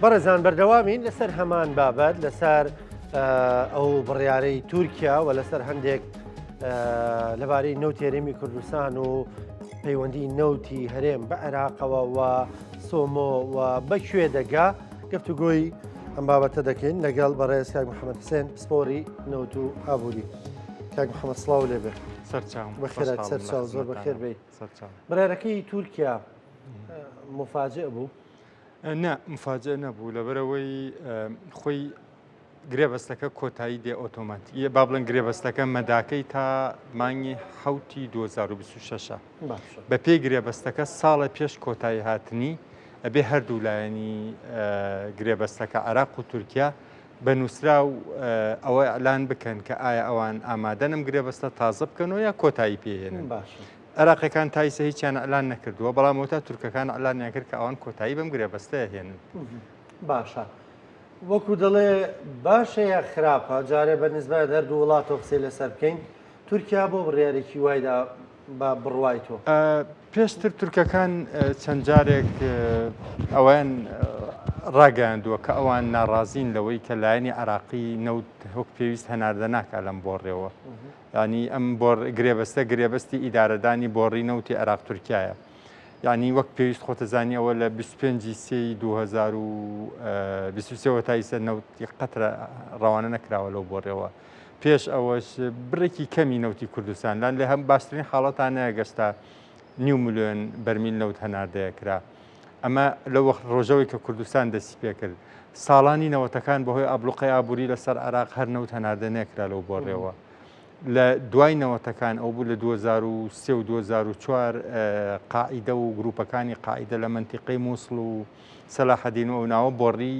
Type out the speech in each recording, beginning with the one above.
بەڕێزان بەردەوامین لەسەر هەمان بابەت لەسەر ئەو بڕیارەی تورکیا و لەسەر هەندێک لەبارەی نەوتی هەرێمی کوردستان و پەیوەندی نەوتی هەرێم بە عێراقەوە و سۆمۆ و بەکوێ دەگا گفتوگۆی ئەم بابەتە دەکەین لەگەڵ بەڕێز کاک محەممەد حسێن پسپۆری نەوت و ئابووری. کاک محەممەد سڵاو لێبێ سەرچاو بەخێرات سەرچاو زۆر بەخێر بێی. بڕیارەکەی تورکیا مفاجئ بوو؟ نا مفاجئ نەبوو لەبەرەوەی خۆی گرێبەستەکە کۆتایی دێ ئۆتۆماتیک با بڵێن گرێبەستەکە مەداکەی تا مانگی حوتی 2026 بە پێی گرێبەستەکە ساڵە پێش کۆتایی هاتنی ئەبێ هەردوو لایەنی گرێبەستەکە عراق و تورکیا بە نووسراو ئەوە ئەلان بکەن کە ئایا ئەوان ئامادەنم گرێبەستە تازە بکەنەوە یا کۆتایی پێهێنن باشە. عێراقیەکان تا ئیسە هیچیان ئەلان نەکردووە بەڵام ئەوتا تورکەکان ئەلانیان کرد کە ئەوان کۆتایی بەم گرێبەستەیە هێنن. باشە وەکو دەڵێ باشە یا خراپە جارێ بە نسبەت هەردوو وڵاتەوە قسەی لەسەر بکەین تورکیا بۆ بڕیارێکی وایدا بە بڕوای تۆ؟ پێشتر تورکەکان چەند جارێک ئەوەیان ڕاگەیاندووە کە ئەوان ناڕازین لەوەی کە لایەنی عراقی نەوت وەک پێویست هەناردە ناکا لەم بۆڕێەوە. یانی ئەم بۆر گرێبەستە گرێبەستی ئیدارەدانی بۆڕی نەوتی عێراق تورکیایە. یعنی وەک پێویست خۆتەزانی ئەوە لە 25 سێی 2023 وە تا ئیسە نەوتی قەترە ڕەوانە نەکراوە لەو بۆڕێەوە. پێش ئەوەش بڕێکی کەمی نەوتی کوردستان لان لە هەم باشترین حاڵەتانەیە گەشتا نیو ملیۆن بەرمیل نەوت هەناردەیە کرا. ئەمە لە وەخت ڕۆژەوەی کە کوردستان دەستی پێکرد ساڵانی نەوەتەکان بەهۆی ئابلوقەی ئابووری لەسەر عێراق هەر نەوت هەناردە نەکرا لەو بۆڕێەوە. لە دوای نەوەتەکان ئەو بوو لە 2003 و 2004 قاعیدە و گروپەکانی قاعیدە لە مەنتیقەی مووسڵ و سەلاحەدین و ئەو ناوە بۆڕی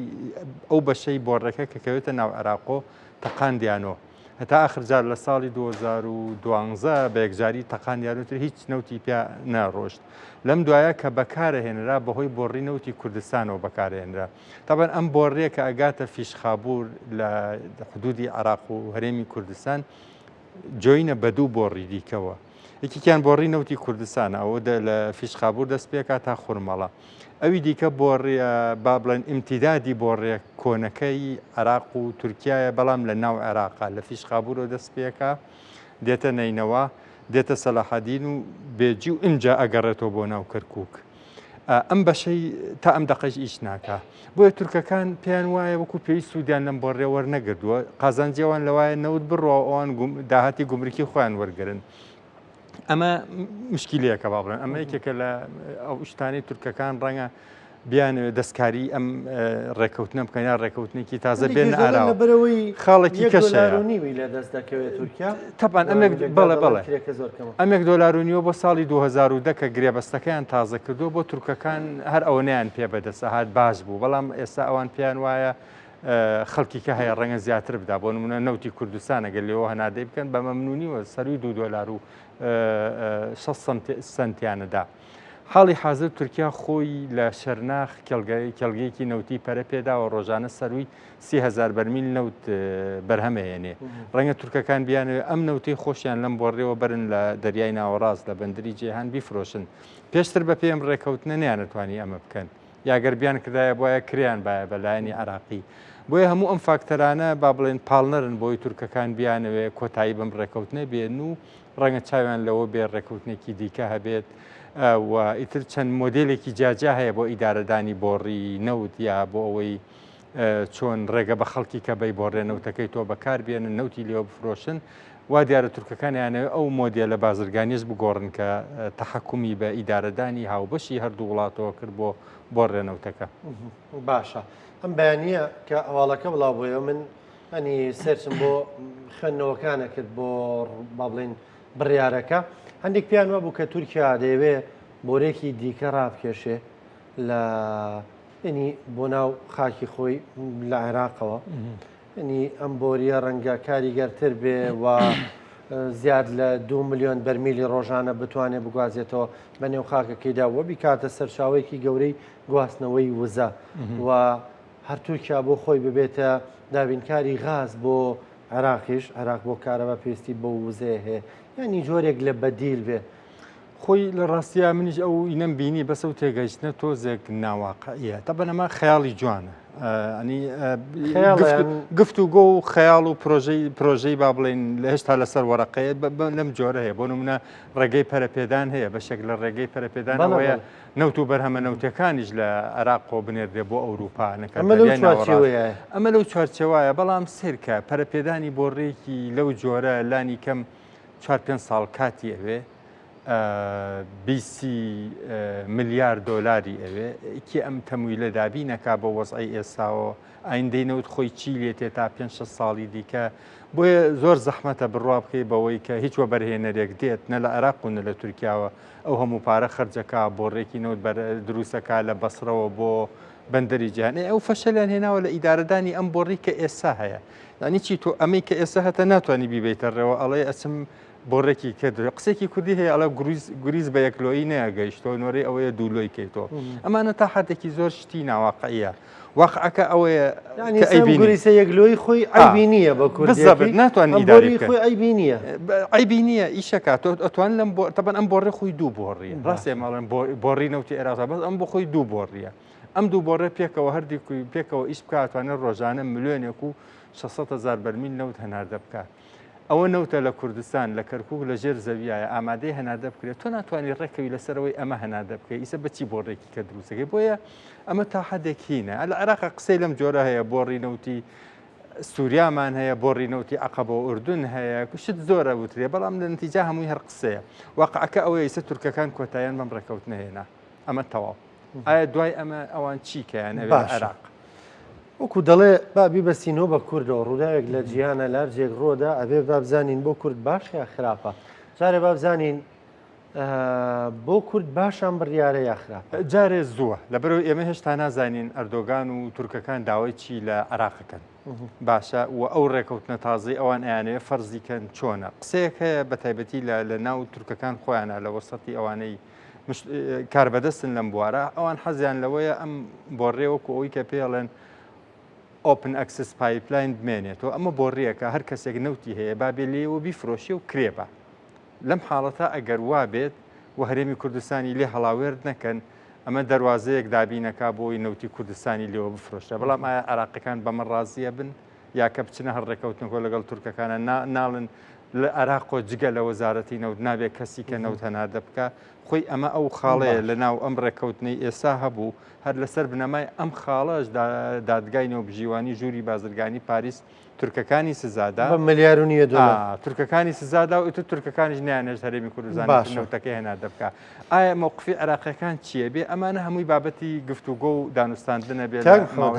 ئەو بەشەی بۆڕەکە کە کەوێتە ناو عێراقۆ تەقاندیانۆ. هەتا ئاخر جار لە ساڵی 2012 بە یەکجاری تەقاندیان و تر هیچ نەوتی پیا نەڕۆشت. لەم دوایە کە بەکارەهێنرا بەهۆی بۆڕی نەوتی کوردستانەوە بەکارهێنرا. تەبعەن ئەم بۆڕیە کە ئەگاتە فیشخابور لە حدودی عراق و هەرێمی کوردستان جۆینە بە دوو بۆڕی دیکەوە. یەکێکیان بۆڕی نەوتی کوردستانە ئەوە لە فیشخابور دەست پێکا تا خورمەڵە. ئەوی دیکە بۆڕیە با بڵێن ئیمتیدادی بۆڕیە کۆنەکەی عراق و تورکایە بەڵام لە ناو عێراقا لە فیشخابورەوە دەست پێکا دێتە نەینەوا دێتە سەلاحەدین و بێجی و ئینجا ئەگەڕێتەوە بۆ ناو کەرکک. ئەم بەشەی تا ئەم دەقەش ئیش ناکا. بۆیە تورکەکان پێیان وایە وەکو پێویست سوودیان لەم بۆڕیە وەرنەگردووە، قازانجی ئەوان لەوایە نەوت بڕوا و ئەوان داهاتی گومرکی خۆیان وەرگرن. ئەمە مشکیلەیەکە با بڵێن ئەمە یەکێکە لە ئەو شتانەی تورکەکان ڕەنگە بیانەوێت دەستکاری ئەم ڕێکەوتنە بکەن یا ڕێکەوتنێکی تازە بێن ئاراوە لەبەرەوەی خاڵێکی یەک کەش دۆلار هەیە. و نیوی لە دەست دەکەوێت تورکیا تەبعەن ئەمێک لێکدا بەڵێ دەڵێن بەڵێ کرێکە زۆر کەمە. ئەمێک دۆلار و نیوە بۆ ساڵی 2010 کە گرێبەستەکەیان تازە کردووە بۆ تورکەکان هەر ئەوەنەیان پێ بەدەست ئەهات باش بوو بەڵام ئێستا ئەوان پێیان وایە خەڵکی کە هەیە ڕەنگە زیاتر بدا بۆ نمونە نەوتی کوردستان ئەگەر لێوە هەناردەی بکەن بە مەمنونیوە سەروی 2 دۆلار و 6 سەنتیانەدا. حاڵی حازر تورکیا خۆی لە شەرناخ کێڵگەیەکی نەوتی پەرە پێداوە ڕۆژانە سەروی 30هزار بەرمیل نەوت بەرهەمەهێنێ. ڕەنگە تورکەکان بیانەوێ ئەم نەوتەی خۆشیان لەم بۆڕیەوە بەرن لە دەریای ناوەڕاست لە بەندری جیهان بیفرۆشن. پێشتر بە پێی ئەم ڕێکەوتنە نەیانەتوانی ئەمە بکەن. یا گەر بیان کردایە بوایە کرێیان بایە بە لایەنی عێراقی. بۆیە هەموو ئەم فاکتەرانە با بڵێن پاڵنەرن بۆی تورکەکان بیانەوێ کۆتایی بەم ڕێکەوتنە بێن و ڕەنگە چاویان لەوە بێ ڕێکەوتنێکی دیکە هەبێت و ئیتر چەند مۆدێلێکی جیاجیا هەیە بۆ ئیدارەدانی بۆڕی نەوت یا بۆ ئەوەی چۆن ڕێگە بە خەڵکی کە بەی بۆڕێ نەوتەکەی تۆ بەکار بێنن نەوتی لێوە بفرۆشن وا دیارە تورکەکان یانەوێ ئەو مۆدێلە بازرگانیش بگۆڕن کە تەحەکومی بە ئیدارەدانی هاوبەشی هەردوو وڵاتەوە کرد بۆ بۆڕێ نەوتەکە. باشە ئەم بەیانییە کە هەواڵەکە بڵاو بۆیەوە من ئەنی search م بۆ خوێندنەوەکانە کرد بۆ با بڵێین بڕیارەکە هەندێک پێیان وابوو کە تورکیا دەیەوێ بۆرێکی دیکە ڕابکێشێ لە ینی بۆ ناو خاکی خۆی لە عێراقەوە ینی ئەم بۆریە ڕەنگە کاریگەرتر بێ و زیاد لە دو ملیۆن بەرمیلی ڕۆژانە بتوانێت بگوازێتەوە بە نێو خاکەکەیدا وە بیکاتە سەرچاوەیەکی گەورەی گواستنەوەی وزە و هەر تورکیا بۆ خۆی ببێتە دابینکاری غاز بۆ عێراقیش، عێراق بۆ کارەبا پێویستی بەو وزەیە هەیە، یانی جۆرێک لە بەدیل بێ. خۆی لە ڕاستیا منیش ئەو ئینەم بینی بەس ئەو تێگەیشتنە تۆزێک ناواقعیە تەبەن ئەمە خەیاڵی جوانە. گفت و گۆ و خەیاڵ و پرۆژەی پرۆژەی با بڵێن لە هێشتا لەسەر وەرەقەیە لەم جۆرە هەیە. بۆ نمونە ڕێگەی پەرەپێدان هەیە، بەشێک لە ڕێگەی پەرەپێدان ئەوەیە نەوت و بەرهەمە نەوتەکانیش لە عێراقەوە بنێردرێ بۆ ئەوروپا. ئەمە لەو چوارچێوایە، بەڵام سێرکە پەرەپێدانی بۆڕێکی لەو جۆرە لانی کەم 4 5 ساڵ کاتی ئەوێ. بیسی ملیار دۆلاری ئەوێ. کێ ئەم تەمویلە دابین ئەکا بۆ وەزعی ئێساوە؟ ئایندەی نەوت خۆی چی لێ تێ تا پێنج شەش ساڵی دیکە؟ بۆیە زۆر زەحمەتە بڕوا بکەی بەوەی کە هیچ وەبەرهێنەرێک دێت نە لە عێراق و نە لە تورکیاوە ئەو هەموو پارە خەرجەکا بۆ ڕێکی نەوت بەر دروستەکا لە بەسرەوە بۆ بەندەری جیهان. ئەو فەشەلیان هێناوە لە ئیدارەدانی ئەم بۆڕی کە ئێستا هەیە. یعنی چی تۆ ئەمەی کە ئێستا هەتە ناتوانانی بیبەیتە ڕێوە، ئەڵێ ئەچم بۆڕێکی کرد. قسێکی کوردی هەیە ئەڵێ گوریز بە یەک لۆیی نەگەیشتەوە، نۆرەی ئەوەیە دوو لۆی کەیتەوە. ئەمانە تا حدێکی زۆر شتی ناواقعیە. واقعەکە ئەوەیە گوریسە یەک لۆی خۆی عەیبی نییە بە کوردی ناتوانانی ئیداری خۆی عەیبی نییە، عەیبی نییە ئیشەکە. تۆ ئەتوان لەم بۆ تەبەن ئەم بۆڕێ خۆی دوو بۆڕیە، ڕاستێ ماڵێن بۆڕی نەوتی عێراق، بەس ئەم بۆ خۆی دوو بۆڕیە. ئەم دوو بۆڕێ پێکەوە هەردی پێکەوە ئیش بکاتوانێت ڕۆژانە ملیۆنێک و 600 هزار بەرمیل نەوت هەناردە بکات. ئەوە نەوتە لە کوردستان لە کەرکوک لە ژێر زەویایە ئامادەی هەناردە بکرێت، تۆ ناتوانانی ڕێکەوی لەسەرەوەی ئەمە هەناردە بکەی، ئیسە بەچی بۆ ڕێکی کە دروستەکەی؟ بۆیە ئەمە تا حدێک هینە. لە عێراق قسەی لەم جۆرە هەیە، بۆڕی نەوتی سووریامان هەیە، بۆڕی نەوتی عقبە و ئوردن هەیە، شت زۆرە وترێ، بەڵام لە نتیجا هەمووی هەر قسەیە. واقعەکە ئەوەیە ئیسە تورکەکان کۆتاییان بەم ڕێکەوتنە هێنا، ئەمە تەواو. ئایا دوای ئەمە ئەوان چی کەیان ئەوێ لە عێراق؟ وەکو دەڵێ با بیبەستینەوە بە کوردەوە، ڕووداوێک لە جیهانە لارجێک ڕۆدا ئەبێ با بزانین بۆ کورد باش یا خراپە. جارێ با بزانین بۆ کورد باشان بڕیارە یا خراپە. جارێ زووە، لەبەرەوە ئێمە هێشتا نازانین ئەردۆگان و تورکەکان داوای چی لە عێراقەکەن. باشە و ئەو ڕێکەوتنە تازەی ئەوان ئەیانەوێ فەرزی کەن چۆنە؟ قسەیەک هەیە بە تایبەتی لە ناو تورکەکان خۆیانە، لە وەسەتی ئەوانەی کاربەدەستن لەم بوارە، ئەوان حەزیان لەوەیە ئەم بۆڕیە وەکو ئەوەی کە پێڵێن open access pipeline بمێنێتەوە. ئەمە بۆڕیەکە هەر کەسێک نەوتی هەیە با بێ لێەوە بیفرۆشێ و کرێ بە. لەم حاڵەتە ئەگەر وا بێت و هەرێمی کوردستانی لێ هەڵاوێرد نەکەن، ئەمە دەواازەیەک دابینەکا بۆی نەوتی کوردستانی لێوە بفرۆشرا. بەڵام ئایا عێراقیەکان بەمە ڕازیە بن یا کە بچنە هەر ڕێکەوتنەکۆ لەگەڵ تورکەکانە ناڵن لە عێراقۆ جگە لە وەزارەتی نەوت نابێت کەسی کە نەوت هەناردە بکە؟ خۆی ئەمە ئەو خاڵەیە لە ناو ئەم ڕێککەوتنەی ئێسا هەبوو. هەر لەسەر بنەمای ئەم خاڵەش دادگای نێوبژیوانی ژووری بازرگانی پاریس تورکەکانی سزادا بە ملیار و نیوە دۆلار. تورکەکانی سزادا و ئیتر تورکەکانیش نیانێشت هەرێمی کوردستان نەوتەکەی هەناردە بکە. ئایا مەوقفی عێراقیەکان چییە بێ؟ ئەمانە هەمووی بابەتی گفتوگۆ و دانوستاندنە بێ.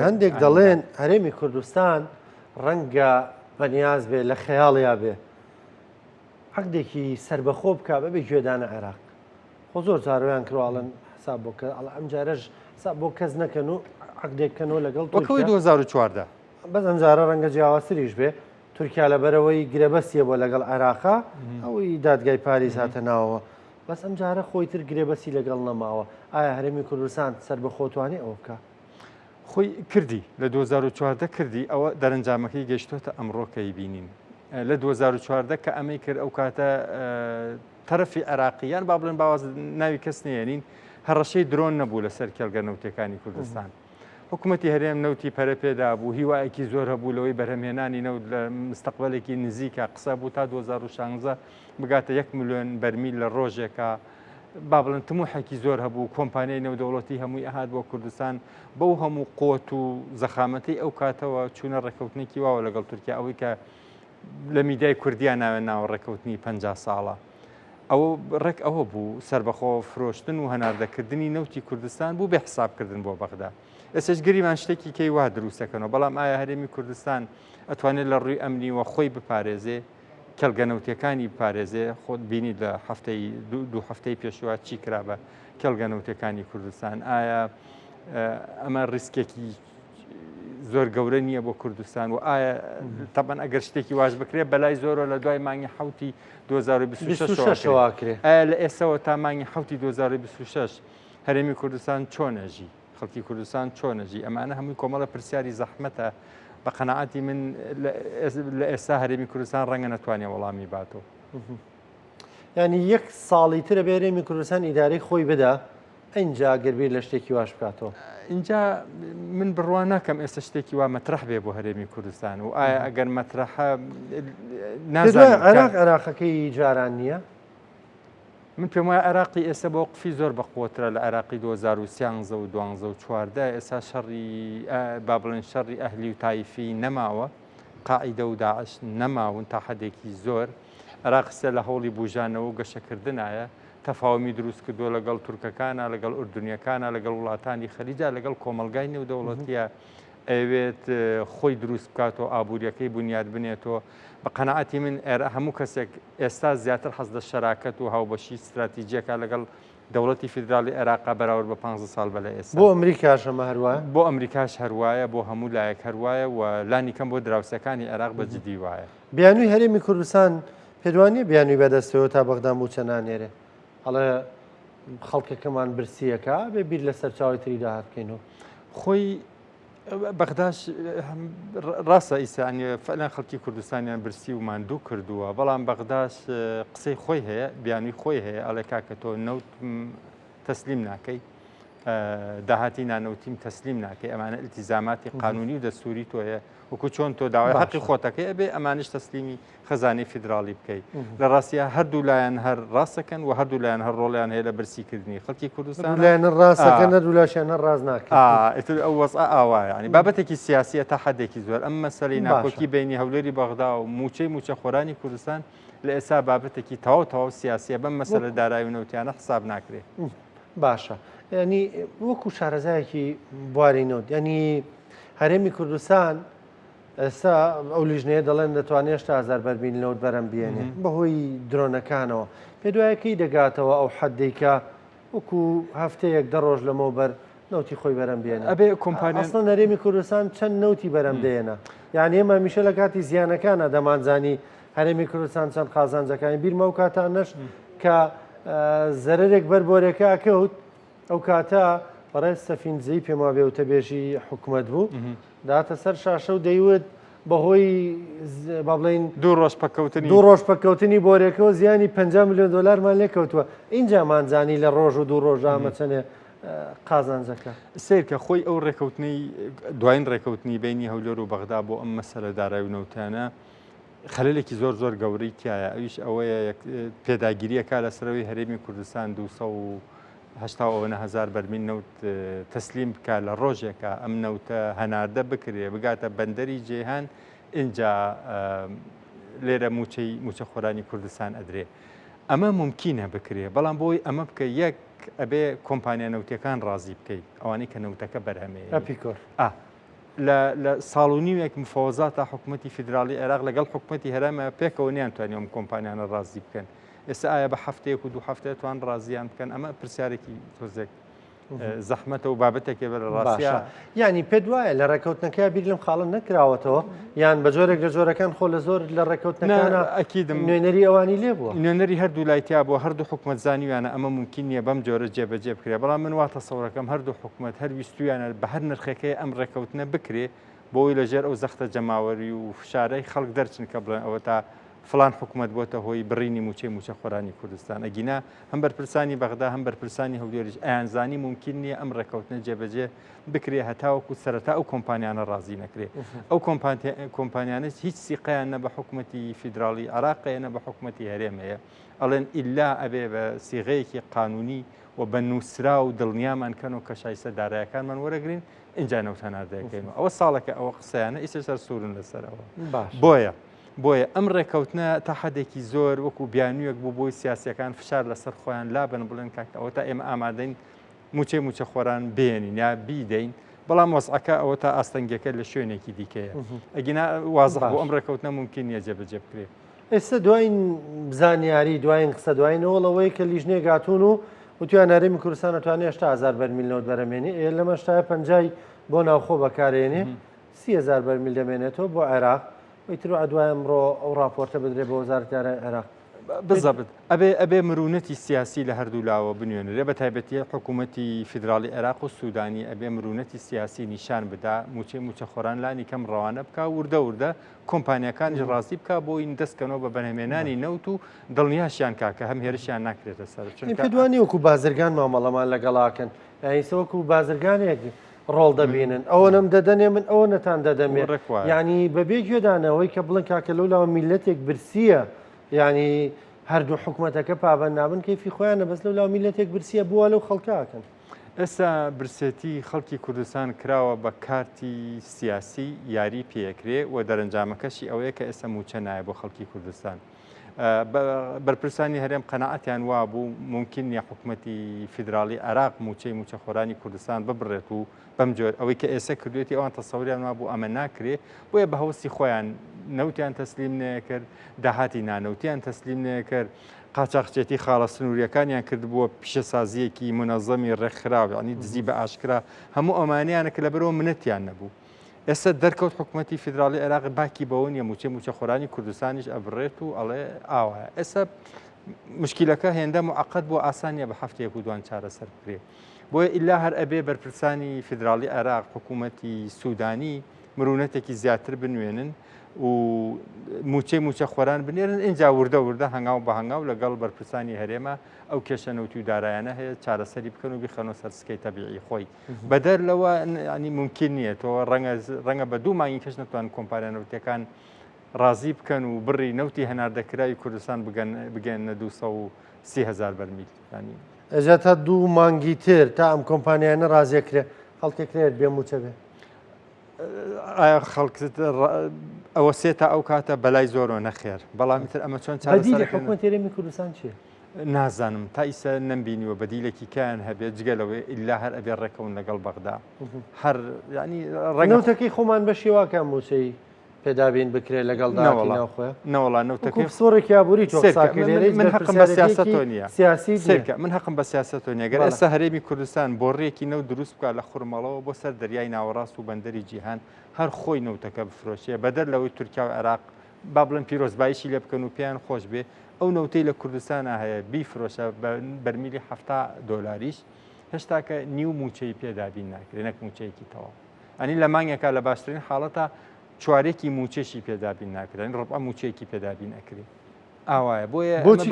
هەندێک دەڵێن هەرێمی کوردستان ڕەنگە بەنیاز بێ لە خەیاڵیا بێ عەقدێکی سربەخۆ بکە بەبێ گوێدانە عێراق. خۆ زۆر جارۆیان کرواڵن حساب بۆ کە ئەم جارەش حساب بۆ کەس نەکەن و عەقدێک کەنەوە لەگەڵ وەکەوەی 2014. بەس ئەم جارە ڕەنگە جیاوازتریش بێ. تورکیا لەبەرەوەی گرێبەستیە بۆ لەگەڵ عێراقا ئەوەی دادگای پاریس هاتە ناوەوە، بەس ئەم جارە خۆی تر گرێبەستی لەگەڵ نەماوە. ئایا هەرێمی کوردستان سەربەخۆتوانی ئەوە بکە؟ خۆی کردی لە 2014 کردی، ئەوە دەرەنجامەکەی گەیشتۆتە ئەمڕۆ کە بینین. لە 2014 کە ئەمەی کرد ئەو کاتە تەرەفی عێراقی یان با بڵێن باواز ناوی کەس نێنین هەڕەشەی درۆن نەبوو لەسەر کێڵگە نەوتەکانی کوردستان. حکوومەتی هەرێم نەوتی پەرە پێدا بوو، هیوایەکی زۆر هەبوو لەوەی بەرهەمهێنانی نەوت لە مستەقبلێکی نزیکە قسە بوو تا 2016 بگاتە 1 ملیۆن بەرمیل لە ڕۆژێکە. با بڵێن تموحێکی زۆر هەبوو، کۆمپانیای نێودەوڵەتی هەمووی ئەهات بۆ کوردستان بەو هەموو قوت و زەخامەتی ئەو کاتەوە چوونە ڕێککەوتنێکی واوە لەگەڵ تورکیا، ئەوەی کە لە میدیای کوردیا ناوێن ناوە ڕێککەوتنی 50 ساڵە. ئەوە ڕێک ئەوە بوو سربەخۆ فرۆشتن و هەناردەکردنی نەوتی کوردستان بوو بێ حسابکردن بۆ بەغدا. ئێستاش گریمان شتێکی کەی وا دروستەکەنەوە، بەڵام ئایا هەرێمی کوردستان ئەتوانێت لە ڕووی ئەمنیوە خۆی بپارێزێ، کێڵگە نەوتیەکانی بپارێزێ؟ خۆت بینی لە هەفتەی دوو هەفتەی پێشوە چی کرا بە کێڵگە نەوتەکانی کوردستان. ئایا ئەمە ڕیسکێکی زۆر گەورە نییە بۆ کوردستان؟ و ئایا تەبەن ئەگەر شتێکی واش بکرێت بەلای زۆرەوە لە دوای مانگی حوتی 2026 ئایا لە ئێسەوە تا مانگی حوتی 2026 هەرێمی کوردستان چۆن ئەژی، خەڵکی کوردستان چۆن ئەژی؟ ئەمانە هەمووی کۆمەڵە پرسیاری زەحمەتە. بە قەناعەتی من لە ئێستا هەرێمی کوردستان ڕەنگە نەتوانێت وەڵامی باتەوە. ینی یەک ساڵی ترە بێ هەرێمی کوردستان ئیدارەی خۆی بدا. ئینجا گەر بیر لە شتێکی واش بکاتەوە. ئینجا من بڕوا ناکەم ئێستا شتێکی وا مەترەح بێ بۆ هەرێمی کوردستان و ئایا ئەگەر مەترەحە نازانم عێراق عێراقەکەی جاران نییە؟ من پێم وایە عێراقی ئێستا بۆ قفی زۆر بەقوەترە لە عێراقی 2013 و 12 و 14 ئێستا شەڕی با بڵێن شەڕی ئەهلی و تایفی نەماوە قاعیدە و داعش نەماون تا حدێکی زۆر عێراق ئێستا لە هەوڵی بوژانەوە و گەشەکردنایە تەفاومی دروست کردووە لەگەڵ تورکەکانە لەگەڵ ئوردنیەکانە لەگەڵ وڵاتانی خەلیجا لەگەڵ کۆمەڵگای نێودەوڵەتیە ئەیەوێت خۆی دروست بکاتەوە ئابووریەکەی بنیات بنێتەوە بە قەناعەتی من ئێرە هەموو کەسێک ئێستا زیاتر حەز لە شەراکەت و هاوبەشی ستراتیجیەکە لەگەڵ دەوڵەتی فیدراڵی عێراقا بەراورد بە 15 ساڵ بە لە ئێستا. بۆ ئەمریکاش ئەمە هەروایە؟ بۆ ئەمریکاش هەروایە، بۆ هەموو لایەک هەروایە و لانی کەم بۆ دراوسێکانی عێراق بە جدی وایە. بیانووی هەرێمی کوردستان پێت وا نییە بیانووی بەدەستەوە تا بەغدا مووچە نانێرێ؟ ئەڵێ خەڵکەکەمان برسییەکە بێ بیر لە سەرچاوی تری داهات بکەینەوە. خۆی بەغداش ڕاستە ئیسانی فعلەن خەڵکی کوردستانیان برسی و ماندوو کردووە بەڵام بەغداش قسەی خۆی هەیە بیانوی خۆی هەیە ئەڵێ کاکە تۆ نەوت تەسلیم ناکەی داهاتی نانەوتیم تەسلیم ناکەی ئەمانە التیزاماتی قانونی و دەستوری تۆیە وەکو چۆن تۆ داوای حەقی خۆتەکەی ئەبێ ئەمانش تەسلیمی خەزانەی فیدراڵی بکەی لە ڕاستیا هەردوو لایەن هەر ڕاستەکەن و هەردوو لایەن هەر ڕۆڵیان هەیە لە برسیکردنی خەڵکی کوردستان لایەن ڕاستەکەن هەردوو لاشیان هەر ڕاست ناکەن ئیتر ئەو وەزعە ئاوایە یعنی بابەتێکی سیاسیە تا حدێکی زۆر ئەم مەسەلەی ناکۆکی بینی هەولێری بەغدا و موچەی موچەخۆرانی کوردستان لە ئێستا بابەتێکی تەواو تەواو سیاسیە بەم مەسەلە دارایی و نەوتیانە حساب ناکرێ. باشە ینی وەکو شارەزایەکی بواری نەوت ینی هەرێمی کوردستان ئێستا ئەو لیژنەیە دەڵێن دەتوانێت 80 هەزار بەرمیل نەوت بەرەم بێنێ بەهۆی درۆنەکانەوە. پێت وایە کەی دەگاتەوە ئەو حەدەی کە وەکو هەفتەیەک دە ڕۆژ لەمەوبەر نەوتی خۆی بەرەم بێنێ؟ ئەبێ کۆمپانیا ئەسڵەن هەرێمی کوردستان چەند نەوتی بەرەم دەێنە؟ یعنی ئێمە هەمیشە لە کاتی زیانەکانە دەمانزانی هەرێمی کوردستان چەند قازانجەکانی بیرمە ئەو کاتانەش کە زەرەرێک بەر بۆرێکە ئەکەوت ئەو کاتە بەڕێز سەفین دزەیی پێم وابێ وتەبێژی حکومەت بوو داتە سەر شاشە و دەیوت بەهۆی با بڵێین دوو ڕۆژ پەککەوتنی دوو ڕۆژ پەککەوتنی بۆرێکەوە زیانی 50 میلیۆن دلارمان لێکەوتووە اینجا مانزانی لە ڕۆژ و دوو ڕۆژ ئامە چەنێ قازانجەکە. سەیرکە خۆی ئەو ڕێکەوتنەی دوایین ڕێکەوتنی بینی هەولێر و بەغدا بۆ ئەم مەسەلە دارایی و نەوتانە خەلەلێکی زۆر زۆر گەورەی تایە ئەویش ئەوەیە پێداگیریەکە لەسەرەوەی هەرێمی کوردستان 280 ئەوەنە هەزار بەرمیل نەوت تەسلیم بکە لە ڕۆژێکە ئەم نەوتە هەناردە بکرێ بگاتە بەندەری جیهان ئینجا لێرە موچەی موچەخۆرانی کوردستان ئەدرێ ئەمە ممکنە بکرێ بەڵام بۆی ئەمە بکە یەک ئەبێ کۆمپانیا نەوتەکان ڕازی بکەیت ئەوانەی کە نەوتەکە بەرهەمێ ئەپیکۆر لە لە ساڵ و نیوێک مفاوەزاتا حکومەتی فیدراڵی عێراق لەگەڵ حکومەتی هەرێمە پێکەوە نیانتوانی ئەم کۆمپانیانە ڕازی بکەن ئێستا ئایا بە هەفتەیەک و دوو هەفتەیە توان ڕازیان بکەن ئەمە پرسیارێکی تۆزێک زەحمەتە و بابەتێکێ بە لە ڕاستیا باشە یعنی پێت وایە لە ڕێککەوتنەکە بیر لەم خاڵە نەکراوەتەوە یان بە جۆرێک لە جۆرەکان خۆ لە زۆر لە ڕێککەوتنەکانە ئەکیدم نوێنەری ئەوانی لێ بووە نوێنەری هەردوو لای تیا بووە هەردوو حکومەت زانیویانە ئەمە مومکین نییە بەم جۆرە جێبەجێ بکرێ بەڵام من وا تەسەورەکەم هەردوو حکومەت هەر ویستویانە بە هەر نرخێکەی ئەم ڕێککەوتنە بکرێ بۆی لە ژێر ئەو زەختە جەماوەری و فشارەی خەڵک دەرچن کە بڵێن ئەوە تا فلان حکومەت بۆتە هۆی بڕینی موچەی موچەخۆرانی کوردستان ئەگینا هەم بەرپرسانی بەغدا هەم بەرپرسانی هەولێریش ئەیانزانی مومکین نییە ئەم ڕێککەوتنە جێبەجێ بکرێ هەتاوەکو سەرەتا ئەو کۆمپانیانە ڕازی نەکرێ ئەو کۆمپانیانە هیچ سیقەیان نە بە حکومەتی فیدراڵی عێراق هەیە نە بە حکومەتی هەرێم هەیە ئەڵێن ئیلا ئەبێ بە سیغەیەکی قانونی و بە نووسرا و دڵنیامان کەن و کە شایستە دارایەکانمان وەرەگرین ئینجا نەوت هەناردەکەین ئەوە ساڵێکە ئەوە قسەیانە ئیستا سەر سوورن لەسەرەوە بۆیە بۆیە ئەم ڕێکەوتنە تا حدێکی زۆر وەکو بیانوویەک بوو بۆی سیاسەکان فشار لەسەر خۆیان لابن بڵێن کاکە ئەوە تا ئێمە ئامادەین مووچەی مووچەخۆران بێنین یا بیدەین، بەڵام وەزعەکە ئەوەتا ئاستەنگیەکە لە شوێنێکی دیکەیە. ئەگینا وازح بۆ ئەم ڕێکەوتنە مومکین نییە جێبەجێ بکرێ. ئێستا دوایین زانیاری، دوایین قسە، دوایین هەوڵ ئەوەیە کە لیژنەیەک هاتوون و وتویان هەرێمی کوردستان ئەتوانێ 80 هەزار بەرمیل نەوت بەرهەمێنێ، ئێ لەم هەشتایە پەنجای بۆ ناوخۆ بەکارێنێ، 30 هەزار بەرمیل دەمێنێتەوە بۆ عێراق. ئیتر دوای ئەمڕۆ ئەو ڕاپۆرتە بدرێ بە وەزارەتی دارایی عێراق. بزەبت ئەبێ ئەبێ مرونەتی سیاسی لە هەردوو لاوە بنوێنرێ بە تایبەتی حکوومەتی فیدراڵی عێراق و سوودانی ئەبێ مرونەتی سیاسی نیشان بدا موچەی موچەخۆران لانی کەم ڕەوانە بکا وردە وردە کۆمپانیاکانیش ڕازی بکا بۆ این دەستکەنەوە بە بەرهەمێنانی نەوت و دڵنیاشیان کا کە هەم هێرشیان ناکرێتە سەر چونکە پێت وانیە وەکو بازرگان مامەڵەمان لەگەڵاکەن یانی ئیسە وەکو بازرگانێک ڕۆڵ دەبینن ئەوەنەم دەدەنێ من ئەوەنەتان دەدەمێ یعنی بەبێ گوێدانەوەی کە بڵن کاکە لەو لاوە میلەتێک برسیە یعنی هەردوو حکوومەتەکە پابند نابن کەیفی خۆیانە بەس لەو لاوە میلەتێک برسیە بووە لەو خەڵکاکەن. ئێستا برسێتی خەڵکی کوردستان کراوە بە کارتی سیاسی یاری پێکرێ و دەرەنجامەکەشی ئەوەیە کە ئێستا موچە نایە بۆ خەڵکی کوردستان. بەرپرسانی هەرێم قەناعەتیان وابوو مومکین نییە حکومەتی فیدراڵی عێراق مووچەی مووچەخۆرانی کوردستان ببڕێت و بەم جۆر ئەوەی کە ئێستا کردوێتی ئەوان تەسەوریان وابوو ئەمە ناکرێ بۆیە بە هەوسی خۆیان نەوتیان تەسلیم نەکرد داهاتی نانەوتیان تەسلیم نەکرد قاچاخچێتی خاڵە سنووریەکانیان کردبووە پیشەسازیەکی منەزەمی ڕێکخراو یعنی دزی بە ئاشکرا هەموو ئەمانیانە کە لەبەرەوە منەتیان نەبوو ئێستا دەرکەوت حکومەتی فیدراڵی عێراق باکی بەوە نیە موچەی موچەخۆرانی کوردستانیش ئەبڕێت و ئەڵێ ئاوایە ئێستا مشکیلەکە هێندە معقد بۆ ئاسان نیە بە هەفتەیەک و دوان چارەسەر بکرێ بۆیە ئیلا هەر ئەبێ بەرپرسانی فیدراڵی عێراق حکوومەتی سوودانی مرونەتێکی زیاتر بنوێنن و موچەی موچە خۆران بنێرن اینجا وردە وردە هەنگاو بە هەنگاو لەگەڵ بەرپرسانی هەرێمە ئەو کێشە نەوتی و دارایانە هەیە چارەسەری بکەن و بیخەنەوە سەر سکەی تەبیعی خۆی. بەدەر لەوە ینی ممکن نییە تۆ ڕەنگە ڕەنگە بە دوو مانگی کەش نەتوان کۆمپانیا نەوتەکان ڕازی بکەن و بڕی نەوتی هەناردەکراوی کوردستان بگەن بگەنە 230 هزار بەرمیل ینی ئەجا تا دوو مانگی تر تا ئەم کۆمپانیانە ڕازیەکرێ خەڵکێک کرێت بێ موچە بێ ئایا خەڵک ئەوە سێ تا ئەو کاتە بەلای زۆرەوە نەخێر بەڵام تر ئەمە چۆن چارەسەری حکومەت هەرێمی کوردستان چییە؟ نازانم تا ئیسە نەمبینیوە بەدیلێکی کیان هەبێت جگە لەوەی ئیلا هەر ئەبێ ڕێکەون لەگەڵ بەغدا هەر ینی ڕێگەوتەکەی خۆمان بە شێواکە موچەی پێدابین بکرێت لەگەڵ ناوخۆ نەوەڵا نەوتەکەی سۆڕێکی ئابووری تۆ من حەقم بە سیاسەتۆ نییە سیاسی سێرکە من حەقم بە سیاسەتۆ نییە گەر ئێستا هەرێمی کوردستان بۆڕیەکی نەوت دروست بکات لە خورمەڵەوە بۆ سەر دەریای ناوەڕاست و بەندەری جیهان هەر خۆی نەوتەکە بفرۆشێ بەدەر لەوەی تورکیا و عێراق با بڵێن پیرۆزباییشی لێ بکەن و پێیان خۆش بێ ئەو نەوتەی لە کوردستانا هەیە بیفرۆشە بە بەرمیلی 70 دۆلاریش هێشتاکە نیو موچەی پێ دابین ناکرێ نەک موچەیەکی تەواو ئەنی لە مانگێکا لە باشترین حاڵەتە چوارێکی موچەشی پێ دابین ناکرێن ڕبع موچەیەکی پێ دابین ئەکرێ ئاوایە بۆیە بۆچی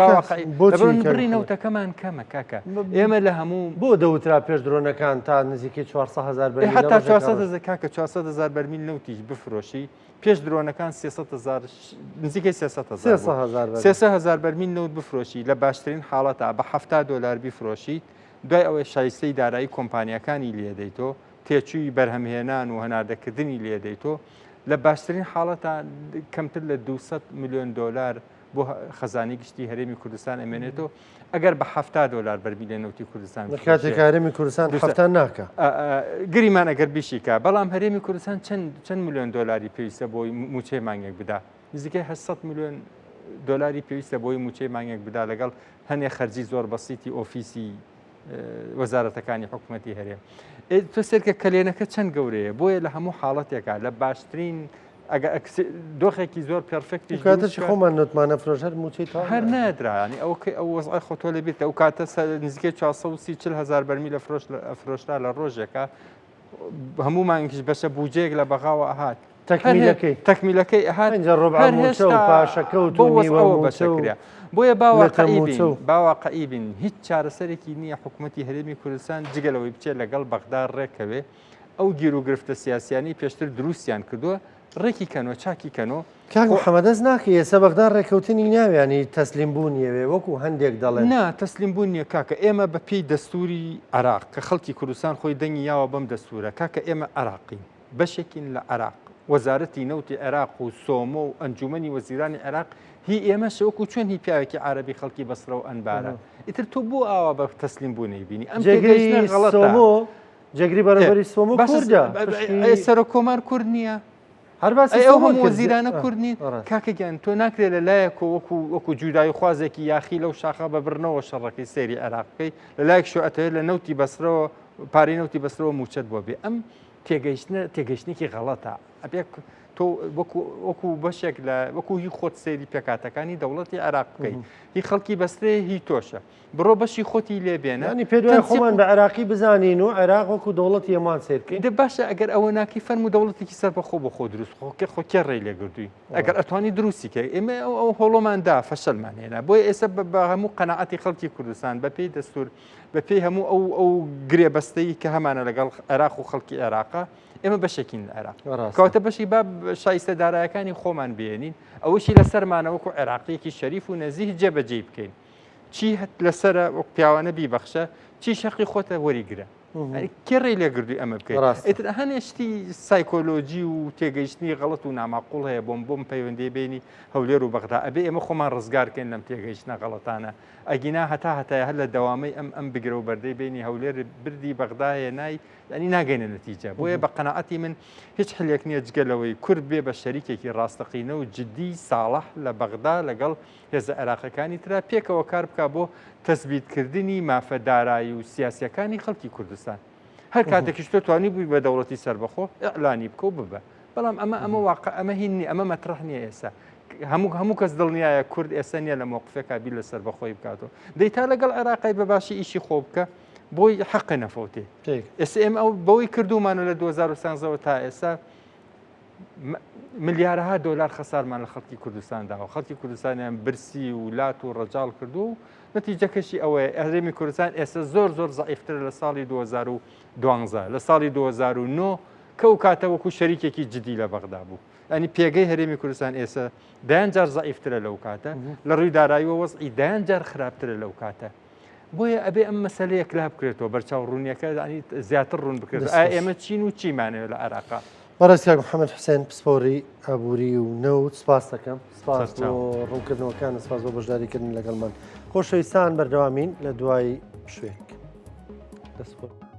بۆچی بڕی نەوتەکەمان کەمە کاکە ئێمە لە هەموو بۆ دەوترا پێش درۆنەکان تا نزیکەی 400 هزار بەرمیل حتا 400 هزار کاکە 400 هزار بەرمیل نەوتیش بفرۆشی پێش درۆنەکان 300 هزار نزیکەی 300 هزار 300 هزار بەرمیل نەوت بفرۆشی لە باشترین حاڵەتا بە 70 دلار بیفرۆشیت دوای ئەوەی شایستەی دارایی کۆمپانیەکانی لێدەیتۆ تێچووی بەرهەمهێنان و هەناردەکردنی لێدەیتۆ لە باشترین حاڵەتا کەمتر لە 200 میلیۆن دلار بۆ خەزانی گشتی هەرێمی کوردستان ئەمێنێتەوە ئەگەر بە 70 دلار بەرمیلە نەوتی کوردستان کاتێک هەرێمی کوردستان حەفتا ناکە گریمان ئەگەر بیشیکا بەڵام هەرێمی کوردستان چەند چەند میلیۆن دلاری پێویستە بۆی موچەی مانگێک بدا نزیکەی 800 میلیۆن دلاری پێویستە بۆی موچەی مانگێک بدا لەگەڵ هەنێ خەرجی زۆر بەسیتی ئۆفیسی وەزارەتەکانی حکوومەتی هەرێم تۆ سێرکە کەلێنەکە چەند گەورەیە بۆیە لە هەموو حاڵەتێکا لە باشترین ئەگە دۆخێکی زۆر perfect ی کاتەچی خۆمان نەوتمانە فرۆش هەر موچەی تا هەر نەدرا ینی ئەو ئەو وەزعی خۆ تۆ لەبیرتە ئەو کاتە نزیکەی 430 40 هزار بەرمیل لە فرۆش فرۆشرا لە ڕۆژێکە هەموو مانگیش بەشە بودجەیەک لە بەغاوە ئەهات تەکمیلەکەی تەکمیلەکەی ئەهات پەنجە ڕۆبع موچە و پاشەکەوت و نیوە موچە و بۆیە لەتە موچە و باواقعی بین هیچ چارەسەرێکی نییە حکوومەتی هەرێمی کوردستان جگە لەوەی بچێت لەگەڵ بەغدا ڕێکەوێ ئەو گیروگرفتە سیاسیانەی پێشتر دروستیان کردووە ڕێکی کەنەوە چاکی کەنەوە. کاک محەمەد دەست ناکەی ئێستا بەغدا ڕێکەوتنی ناوێ یانی تەسلیم بوون یەوێ وەکو هەندێک دەڵێن. نا تەسلیم بوون نیە کاکە ئێمە بە پێی دەستوری عێراق کە خەڵکی کوردستان خۆی دەنگی یاوە بەم دەستورە کاکە ئێمە عێراقین بەشێکین لە عێراق وەزارەتی نەوتی عێراق و سۆمۆ و ئەنجومەنی وەزیرانی عێراق هی ئێمەشە وەکو چۆن هی پیاوێکی عارەبی خەڵکی بەسرە و ئەنبارە ئیتر تۆ بۆ ئاوا بە تەسلیم بوونەی بینی ئەم جێگەی غەڵەتە. جێگری بەڕێوەبەری سۆمۆ کوردە سەرۆک کۆمار کورد نییە هەر باسی ئەو هەموو وەزیرانە کورد نین کاکە گیان تۆ ناکرێت لە لایەک وەکو وەکو جودایی خوازێکی یاخی لەو شاخە بە بڕنەوە شەڕەکەی سەیری عێراق بکەی لە لایەک شو ئەتەوێت لە نەوتی بەسرەوە پارەی نەوتی بەسرەوە موچەت بۆ بێ ئەم تێگەیشتنە تێگەیشتنێکی غەڵەتە ئەبێ تۆ تۆ وەکو بەشێک لە وەکو هی خۆت سەیری پێکاتەکانی دەوڵەتی عێراق بکەیت هی خەڵکی بەسرێ هی تۆشە بڕۆ بەشی خۆتی لێ بێنە. یانی پێت وایە خۆمان بە عێراقی بزانین و عێراق وەکو دەوڵەتی ئەمان سەیر بکەین؟ دە باشە ئەگەر ئەوە ناکەی فەرموو دەوڵەتێکی سەربەخۆ بۆ خۆ دروست خۆ کێ خۆ کێ ڕێی لێ گرتووی ئەگەر ئەتوانی دروستی کەی ئێمە ئەو ئەو هۆڵۆمان دا فەشەلمان هێنا بۆیە ئێستا بە هەموو قەناعەتی خەڵکی کوردستان بە پێی دەستور بە پێی هەموو ئەو ئەو گرێبەستەی کە هەمانە لەگەڵ عێراق و خەڵکی عێراقا ئێمە بەشێکین لە عێراق کەواتە بەشی با شایستە دارایەکانی خۆمان بێنین ئەوەشی لەسەرمانە وەکو عێراقیەکی شەریف و نەزیه جێبەجێی بکەین چی هەت لەسرە وەک پیاوانە بیبەخشە چی شەقی خۆتە وەریگرە کێ ڕێی لێگردوی ئەمە بکەیت ئیتر هەنێ شتی سایکۆلۆجی و تێگەیشتنی غەڵەت و ناماقول هەیە بۆم بۆم پەیوەندی بینی هەولێر و بەغدا ئەبێ ئێمە خۆمان ڕزگارکەین لەم تێگەیشتنە غەڵەتانە ئەگینا هەتا هەتای هەر لە دەوامەی ئەم ئەم بگرە و بەردەی بینی هەولێر بردی بەغدا هەیە نای ینی ناگەینە نەتیجە بۆیە بە قەنەعەتی من هیچ حلێک نییە جگە لەوەی کورد بێ بە شەریکێکی ڕاستەقینە و جدی ساڵح لە بەغدا لەگەڵ هێزە عێراقیەکانی ترا پێکەوە کار بکا بۆ تەسبیتکردنی مافە دارایی و سیاسیەکانی خەڵکی کوردستان. هەر کاتێکیش تۆ توانی بووی بە دەوڵەتی سەربەخۆ ئیعلانی بکە و ببە. بەڵام ئەمە ئەمە واقع ئەمە هین نییە ئەمە مەترەح نییە ئێستا. هەموو هەموو کەس دڵنیایە کورد ئێستا نییە لە مۆقفێکا بیر لە سەربەخۆی بکاتەوە. دەی تا لەگەڵ عێراقای بە باشی ئیشی خۆ بکە بۆی حەقە نەفەوتێ. ئێستا ئێمە ئەو بەوەی کردوومانە لە 2013ەوە تا ئێستا ملیارەها دۆلار خەسارمان لە خەڵکی کوردستان داوە خەڵکی کوردستانیان برسی و لات و ڕەجاڵ کردو و نەتیجەکەشی ئەوەیە هەرێمی کوردستان ئێستا زۆر زۆر زەعیفترە لە ساڵی 2012 لە ساڵی 2009 کە ئەو کاتە وەکو شەریکێکی جدی لە بەغدا بوو ئەنی پێگەی هەرێمی کوردستان ئێستا دەیان جار زەعیفترە لەو کاتە لە ڕووی داراییەوە وەزعی دەیان جار خراپترە لەو کاتە بۆیە ئەبێ ئەم مەسەلە یەکلا بکرێتەوە بەرچاو ڕوونیەکە زیاتر ڕوون بکرێت ئایا ئێمە چین و چیمانەوێت لە عێراقا. بەڕێز کاک محەممەد حوسێن پسپۆری ئابووری و نەوت سپاس دەکەم سپاس بۆ ڕوونکردنەوەکان سپاس بۆ بەشداریکردن لەگەڵمان خۆشەویستان بەردەوامین لە دوای پشوێک دەست خۆش.